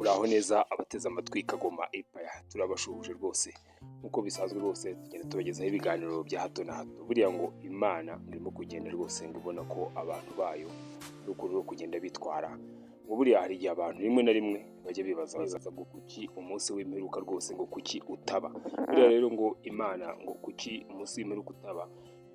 Muraho neza abateze amatwi Kagoma Empire, turabashuhuje rwose. Nk'uko bisanzwe rwose tugenda tubagezaho ibiganiro bya hato na hato. Buriya ngo Imana irimo kugenda rwose ngo ubona ko abantu bayo n'ukuntu bari kugenda bitwara. Ngo buriya hari igihe abantu rimwe na rimwe bajya bibaza ngo kuki umunsi w'imperuka rwose, ngo kuki utaba? Buriya rero ngo Imana, ngo kuki umunsi w'imperuka utaba?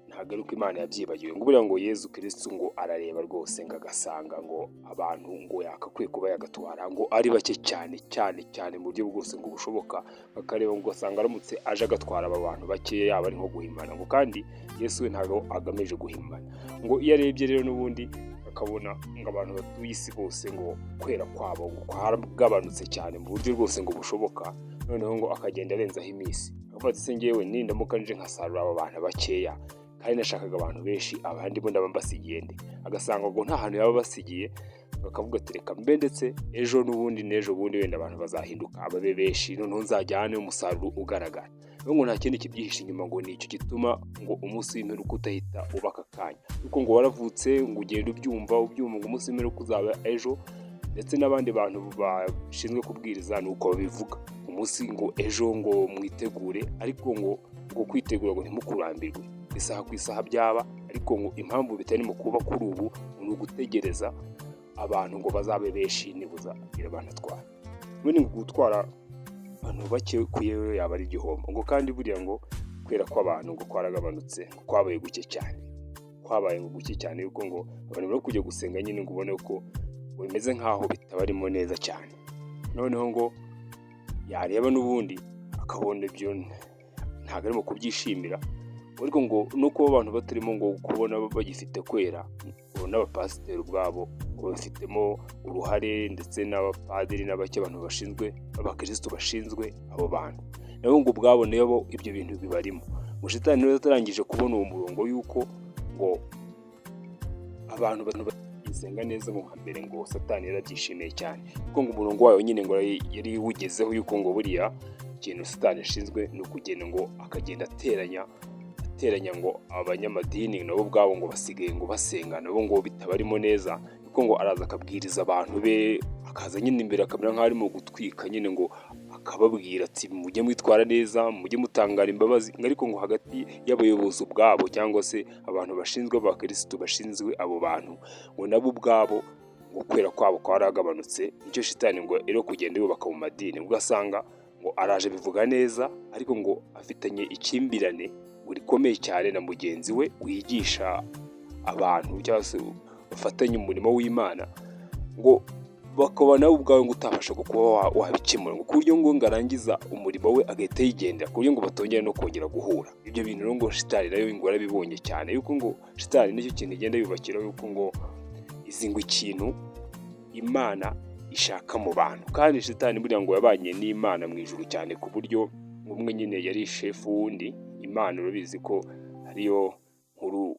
Ntabwo ari uko Imana yabyibagiwe. Ngo buriya ngo Yezu Kirisitu ngo arareba rwose, ngo agasanga ngo abantu ngo yakakwiye kuba yagatwara ngo ari bake cyane cyane cyane mu buryo bwose ngo bushoboka. Bakareba ngo ugasanga aramutse aje agatwara aba bantu bakeya yaba ari nko guhimana, ngo kandi Yesu we ntabwo agamije guhimana. Ngo iyo arebye rero n'ubundi akabona ngo abantu batuye isi bose ngo kwera kwabo ngo kwaragabanutse cyane mu buryo rwose ngo bushoboka, noneho ngo akagenda arenzaho iminsi, akavuga ati: "Se ngewe nindamuka nje nkasarura aba bantu bakeya kandi nashakaga abantu benshi, abandi bo ndaba mbasigiye nde?" Agasanga ngo nta hantu yaba basigiye, bakavuga ati: "Reka mbe ndetse ejo n'ubundi n'ejo bundi, wenda abantu bazahinduka babe benshi, noneho nzajyane umusaruro ugaragara." Rero ngo nta kindi kibyihishe inyuma, ngo ni icyo gituma ngo umunsi w'imperuka utahita uba aka kanya, kuko ngo waravutse ngo ugenda ubyumva ubyumva ngo umunsi w'imperuka uzaba ejo. Ndetse n'abandi bantu bashinzwe kubwiriza ni uko babivuga, umunsi ngo ejo, ngo mwitegure. Ariko ngo kwitegura ngo ntimukurambirwe isaha ku isaha byaba, ariko ngo impamvu bitarimo kuba kuri ubu ni ugutegereza abantu ngo bazabe benshi nibuza agira abantu atwara. Ubundi ngo gutwara abantu bake kuri yaba ari igihombo. Ngo kandi buriya ngo kwera kw'abantu ngo kwaragabanutse, ngo kwabaye guke cyane, kwabaye ngo guke cyane, yuko ngo abantu bari kujya gusenga nyine ngo ubone ko bimeze nk'aho bitabarimo neza cyane. Noneho ngo yareba n'ubundi akabona ibyo ntabwo arimo kubyishimira. Ariko ngo no kuba abantu batarimo ngo kubona bagifite kwera, ngo n'abapasiteri ubwabo ngo babifitemo uruhare, ndetse n'abapadiri n'abake, abantu bashinzwe b'abakirisitu bashinzwe abo bantu, nabo ngo ubwabo nabo ibyo bintu bibarimo. Ngo shitani rero atarangije kubona uwo murongo yuko ngo abantu basenga neza ngo nka mbere, ngo Satani yarabyishimiye cyane, kuko ngo umurongo wayo nyine ngo yari iwugezeho, yuko ngo buriya ikintu Satani ashinzwe ni ukugenda ngo akagenda ateranya ateranya ngo abanyamadini nabo ubwabo ngo basigaye ngo basenga nabo ngo bitabarimo neza, kuko ngo araza akabwiriza abantu be, akaza nyine imbere akamera nk'aho arimo gutwika nyine, ngo akababwira ati: "Mujye mwitwara neza, mujye mutangana imbabazi." Ariko ngo hagati y'abayobozi ubwabo cyangwa se abantu bashinzwe, abakirisitu bashinzwe abo bantu, ngo nabo ubwabo ngo kwera kwabo kwaragabanutse. Nicyo shitani ngo iri kugenda yubaka mu madini. Ugasanga ngo araje bivuga neza, ariko ngo afitanye ikimbirane ngo rikomeye cyane na mugenzi we wigisha abantu cyangwa se bafatanya umurimo w'Imana, ngo bakaba nawe ubwawe ngo utabasha kuba wabikemura, ngo ku buryo ngo arangiza umurimo we agahita yigendera, ku buryo ngo batongera no kongera guhura. Ibyo bintu rero ngo shitani nayo ngo yarabibonye cyane, yuko ngo shitani nicyo kintu igenda yubakira, yuko ngo izi ngo ikintu Imana ishaka mu bantu. Kandi shitani buriya ngo yabanye n'Imana mu ijuru cyane, ku buryo umwe nyine yari shefu w'undi. Imana urabizi ko ariyo nkuru,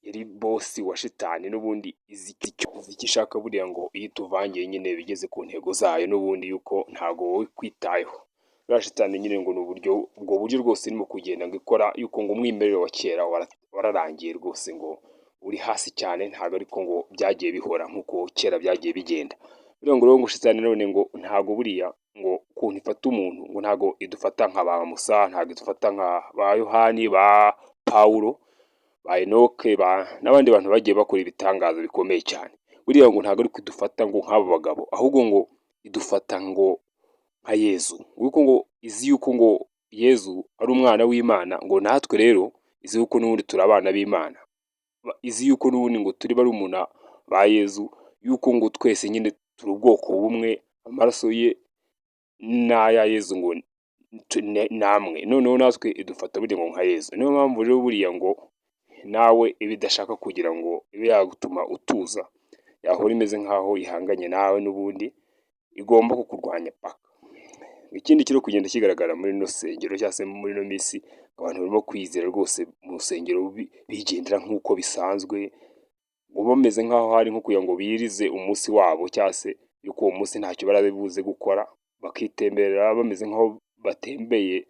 yari boss wa shitani. N'ubundi izi icyo ishaka. Buriya ngo iyo ituvangiye nyine bigeze ku ntego zayo n'ubundi, yuko ntago wowe kwitayeho. Buriya shitani nyine ngo ni uburyo, ubwo buryo rwose irimo kugenda ngo ikora, yuko ngo umwimerere wa kera wararangiye rwose, ngo uri hasi cyane, ntabwo ariko ngo byagiye bihora nk'uko kera byagiye bigenda. Buriya ngo rero ngo shitani none ngo ntabwo buriya ngo ukuntu ifata umuntu, ngo ntabwo idufata nka ba Musa, ntabwo idufata nka ba Yohani, ba Pawulo, ba Enoke n'abandi bantu bagiye bakora ibitangaza bikomeye cyane. Buriya ngo ntabwo ari idufata ngo nk'abo bagabo, ahubwo ngo idufata ngo nka Yezu, kuko ngo izi yuko ngo Yezu ari umwana w'Imana. Ngo natwe rero izi yuko n'ubundi turi abana b'Imana, izi yuko n'ubundi ngo turi barumuna ba Yezu, yuko ngo twese nyine turi ubwoko bumwe, amaraso ye n'aya Yezu ngo ni amwe. Noneho natwe idufata buriya ngo nka Yezu. Niyo mpamvu rero buriya ngo nawe iba idashaka kugira ngo ibe yagutuma utuza, yahora imeze nk'aho ihanganye nawe, n'ubundi igomba kukurwanya paka. Ikindi kiri kugenda kigaragara muri ino sengero cyangwa se muri ino minsi, abantu barimo kwizera rwose mu rusengero bigendera nk'uko bisanzwe, ngo bameze nk'aho hari nko kugira ngo birize umunsi wabo, cyangwa se yuko uwo munsi ntacyo bari buze gukora, bakitemberera bameze nk'aho batembeye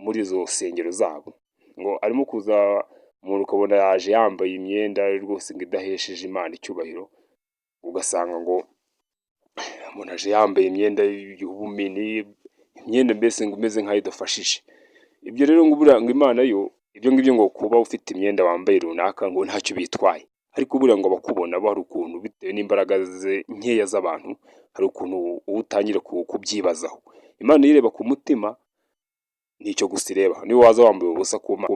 muri izo nsengero zabo. Ngo arimo kuza umuntu ukabona yaje yambaye imyenda rwose ngo idahesheje Imana icyubahiro, ugasanga ngo Umuntu aje yambaye imyenda y'ubumini, imyenda mbese ngo imeze nk'aho idafashije. Ibyo rero ngo buriya ngo Imana yo, ibyo ngibyo ngo kuba ufite imyenda wambaye runaka ngo ntacyo bitwaye, ariko buriya ngo abakubona bo hari ukuntu, bitewe n'imbaraga ze nkeya z'abantu, hari ukuntu uba utangira kubyibazaho. Imana iyo ireba ku mutima, nicyo gusa ireba. Niyo waza wambaye ubusa ku Mana,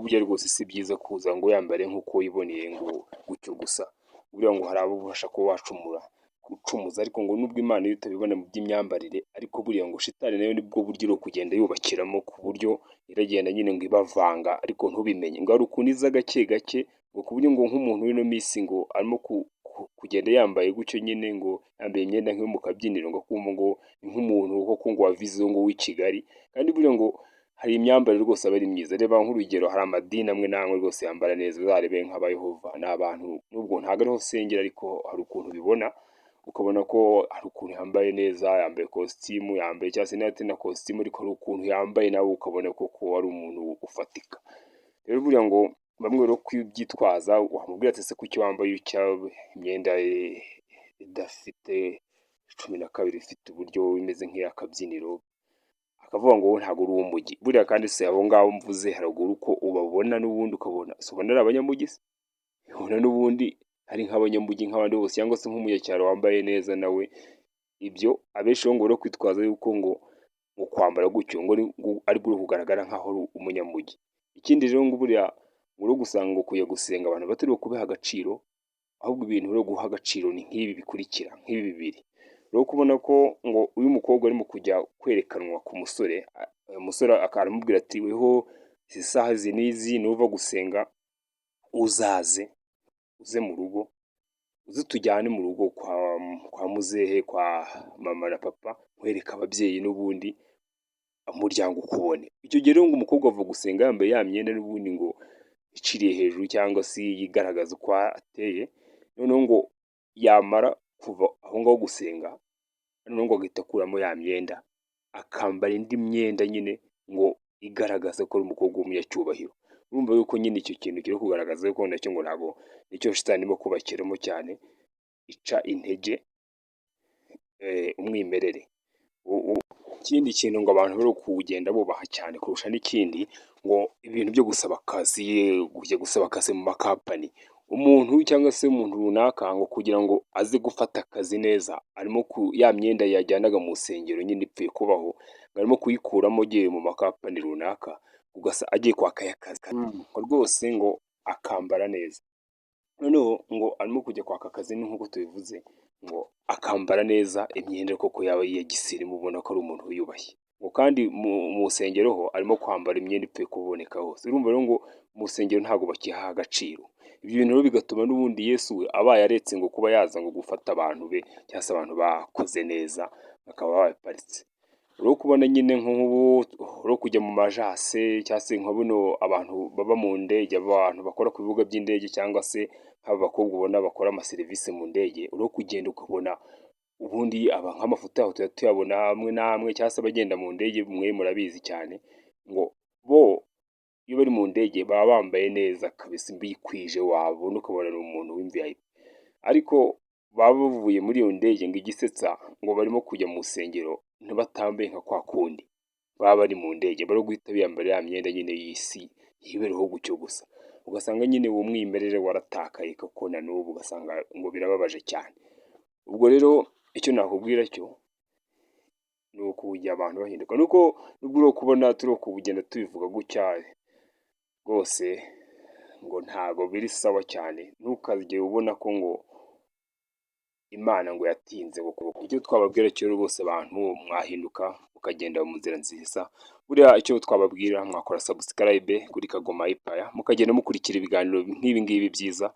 burya rwose si byiza kuza ngo wiyambare nk'uko wiboneye ngo gutyo gusa. Buriya ngo hari abo ubasha kuba wacumura gucumuza, ariko ngo nubwo Imana iyo itabibona mu by'imyambarire, ariko buriya ngo shitani nayo nibwo buryo iri kugenda yubakiramo, ku buryo iragenda nyine ngo ibavanga ariko ntubimenye. Ngo hari ukuntu iza gake gake, ngo ku buryo ngo nk'umuntu w'ino minsi ngo arimo kugenda yambaye gutyo nyine, ngo yambaye imyenda nk'iyo mu kabyiniro, ngo akumva ngo ni nk'umuntu koko ngo wavizeho ngo w'i Kigali, kandi buriya ngo hari imyambarire rwose aba ari myiza. Reba nk'urugero, hari amadini amwe n'amwe rwose yambara neza. Uzarebe nk'Abayehova, ni abantu, nubwo ntabwo ariho usengera, ariko hari ukuntu ubibona ukabona ko hari ukuntu yambaye neza, yambaye kositimu, yambaye cyangwa se niba atari na kositimu, ariko hari ukuntu yambaye nawe ukabona koko ari umuntu ufatika. Rero buriya ngo bamwe rero kubyitwaza, wamubwira ati: "Ese kuki wambaye utya, imyenda idafite 12, ifite uburyo imeze nk'iy'akabyiniro?" Akavuga ngo wowe ntabwo uri uw'umujyi. Buriya kandi se abo ngabo mvuze haruguru ko ubabona n'ubundi ukabona, si ubona ari abanyamujyi se? Ubona n'ubundi ari nk'abanyamujyi nk'abandi bose, cyangwa se nk'umunyacyaro wambaye neza nawe. Ibyo abenshi bo ngo bari kwitwaza yuko ngo mu kwambara gutyo ngo ari bwo kugaragara nk'aho ari umunyamujyi. Ikindi rero ngo buriya ngo uri gusanga ngo kujya gusenga abantu batari kubiha agaciro, ahubwo ibintu byo guha agaciro ni nk'ibi bikurikira, nk'ibi bibiri. Rero kubona ko ngo uyu mukobwa arimo kujya kwerekanwa ku musore, umusore akamubwira ati: "Weho izi saha izi n'izi nuva gusenga uzaze uze mu rugo, uze tujyane mu rugo kwa muzehe, kwa mama na papa, nkwereke ababyeyi n'ubundi umuryango ukubone." Icyo gihe rero ngo umukobwa ava gusenga yambaye ya myenda n'ubundi ngo iciriye hejuru cyangwa se igaragaza uko ateye, noneho ngo yamara kuva aho ngaho gusenga, noneho ngo agahita akuramo ya myenda akambara indi myenda nyine ngo igaragaza ko ari umukobwa w'umunyacyubahiro. Urumva yuko nyine icyo kintu kiri kugaragaza yuko nacyo ngo ntabwo nicyo shitani irimo kubakiramo cyane, ica intege umwimerere. Ikindi kintu ngo abantu bari kugenda bubaha cyane kurusha n'ikindi, ngo ibintu byo gusaba akazi, kujya gusaba akazi mu makampani, umuntu cyangwa se umuntu runaka ngo kugira ngo aze gufata akazi neza, arimo ya myenda yajyanaga mu nsengero nyine ipfuye kubaho, ngo arimo kuyikuramo agiye mu makampani runaka, ugasa agiye kwakayo akazi, ngo rwose ngo akambara neza. Noneho ngo arimo kujya kwaka akazi, nk'uko tubivuze, ngo akambara neza imyenda koko yaba iya gisirimu, ubona ko ari umuntu wiyubashye. Ngo kandi mu nsengero ho arimo kwambara imyenda ipfuye kuboneka hose. Urumva rero ngo mu nsengero ntabwo bakihaha agaciro. Ibyo bintu rero bigatuma n'ubundi Yesu we abaye aretse ngo kuba yaza ngo gufata abantu be, cyangwa se abantu bakoze neza bakaba baparitse. Rero kubona nyine nk'ubu uri kujya mu majase, cyangwa se nka buno abantu baba mu ndege, abantu bakora ku bibuga by'indege, cyangwa se nk'aba bakobwa ubona bakora amaserivisi mu ndege, uri kugenda ukabona ubundi aba nk'amafoto yabo tuba tuyabona amwe n'amwe, cyangwa se abagenda mu ndege mwe murabizi cyane, ngo bo iyo bari mu ndege baba bambaye neza kabisa bikwije, wabona ukabona ni umuntu w'imviyayipi, ariko baba bavuye muri iyo ndege, ngo igisetsa ngo barimo kujya mu rusengero ntibatambaye nka kwa kundi baba bari mu ndege, bari guhita biyambara ya myenda nyine y'isi yibereho gutyo gusa, ugasanga nyine uwo mwimerere waratakaye koko na n'ubu, ugasanga ngo birababaje cyane. Ubwo rero icyo nakubwira cyo ni ukujya abantu bahinduka, nuko nubwo uri kubona turi kugenda tubivuga gutya rwose ngo ntago biri sawa cyane, ntukajye ubona ko ngo Imana ngo yatinze. Icyo twababwira cyo rwose, abantu mwahinduka mukagenda mu nzira nziza. Buriya icyo twababwira, mwakora subscribe kuri Kagoma Empire, mukagenda mukurikira ibiganiro nk'ibi ngibi byiza,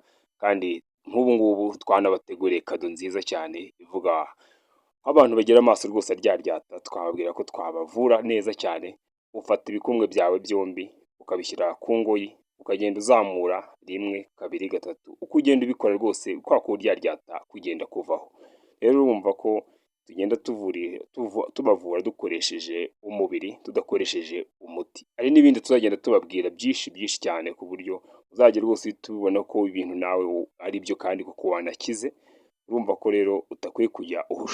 kandi nk'ubu ngubu twanabateguriye kado nziza cyane ivuga abantu bagira amaso rwose aryaryata. Twababwira ko twabavura neza cyane. Ufata ibikumwe byawe byombi ukabishyira ku ngoyi, ukagenda uzamura rimwe, kabiri, gatatu, uko ugenda ubikora rwose kwa kuryaryata kugenda kuvaho. Rero urumva ko tugenda tubavura dukoresheje umubiri, tudakoresheje umuti. Hari n'ibindi tuzagenda tubabwira byinshi byinshi cyane, ku buryo uzajya rwose uhita ubibona ko ibintu nawe ari byo kandi koko wanakize. Urumva ko rero udakwiye kujya uhusha.